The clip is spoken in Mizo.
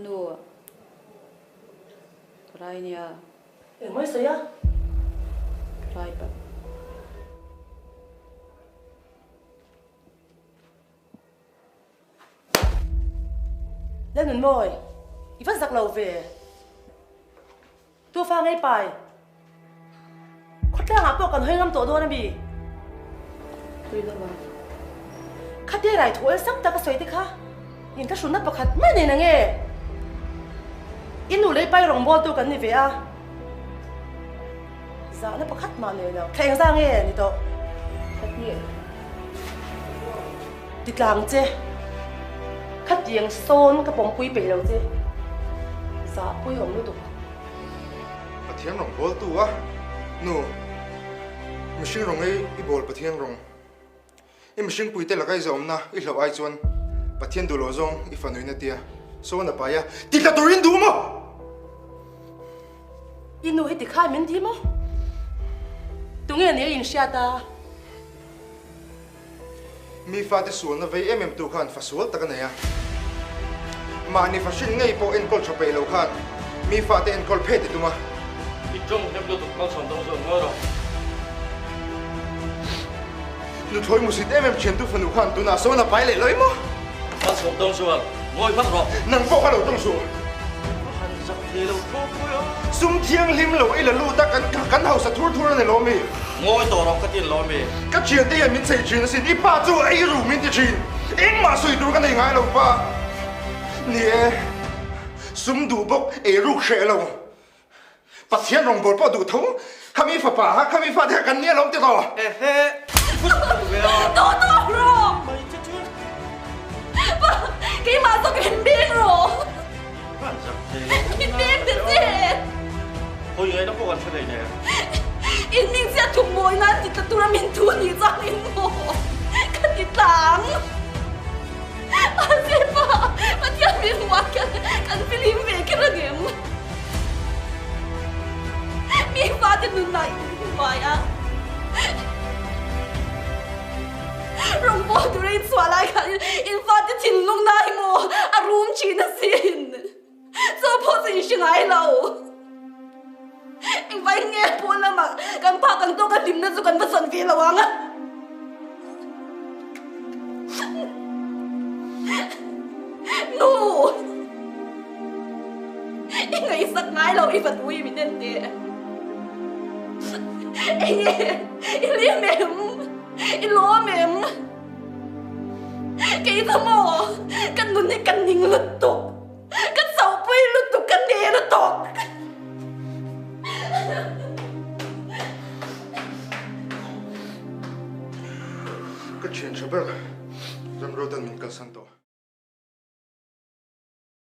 Nu ka rai nia. Engmai sawi a? Ka rai palh. Lalnunmawi, i va zak lo ve. Tu fa ngei pai? Khawtlangah pawh kan hawi ngam tawh dawn a mi? Tui lo a. Khatia rai thu awlsam tak a sawi te kha inthlahrunna pakhat mai nen ang e. I nu lei pai rawngbawltu kan ni ve a. Zahna pakhat mah nei lo. Thla engzah nge ni tawh? Thla hnih. Ti tlang che. Khatiang sawn ka pawmpui peih lo che. Zahpui awm lutuk. Pathian rawng bawl tu a nu. Mihring rawng ei i bawl Pathian rawng. I mihring puite laka i zawmna i hlauh ai chuan Pathian duh loh zawng i fanuin a tia. Sawn a pai a, ti tla turin duh maw? I nu hi tikhai min ti maw? Tunge nia inhriat a? Mi fate sualna vei em em tu khan fa sual tak a nei a. Mahni fa hrin ngei pawh enkawl tha peih lo khan mi fate enkawl phet i tum a. I tawng hnem lutuk malsawm dawng zawk ngawi rawh. Nuthlawi musit em em thiantu fanu khan tunah sawn a pai leh lo i maw? Malsawm dawng zual ngawi hmak rawh. Nang pawh kha lo tawng suh. A han zak thei lo thlawp pui a. Sum thianghlim lo i la lut a kan kan hausa thur thur a ni lo mi? Ngawi tawh rawh ka ti lo mi? Ka thiante hian min chei thin asin, i pa chu ei ru min ti thin. Engmah sawi tur ka nei ngai lo pa. Ni e, sum duh bawk ei ruk hreh lo. Pathian rawngbâwl pawh duh tho, khami fapa kha khami fate kha kan nia lo ti tawh. Ehe, i phut tak ve a. Tawh tawh rawh! Mai che chu. Pa, keimah zawk in beng rawh. Kan zak thei lo. In beng ta che. Hawi ngaihna pawh kan hre thei nen. In ning chiah thuk mawi nan ti tla tura min thu ni chuan in maw ka ti tlang. Mahse pa, Pathian min hmuh ah khian kan filim ve kher angem? Mi fate nunah in hmuai a, rawngbâwl tura in chhuah lai khan in fate thinlung na hi maw a rum thin asin. Chaw pawh chu in hre ngai lo. Engvai nge pawn lamah kan phak ang tawk a hlimna chu kan va zawn ve lo ang a. Nu! I ngaihsak ngai lo i va tui min en teh. Enge i hlim em? I lawm em? Kei chu maw ka nun hi ka ning lutuk, ka chauhpui lutuk, ka ne lutuk. Ka thian tha ber Ramrotan min kalsan tawh.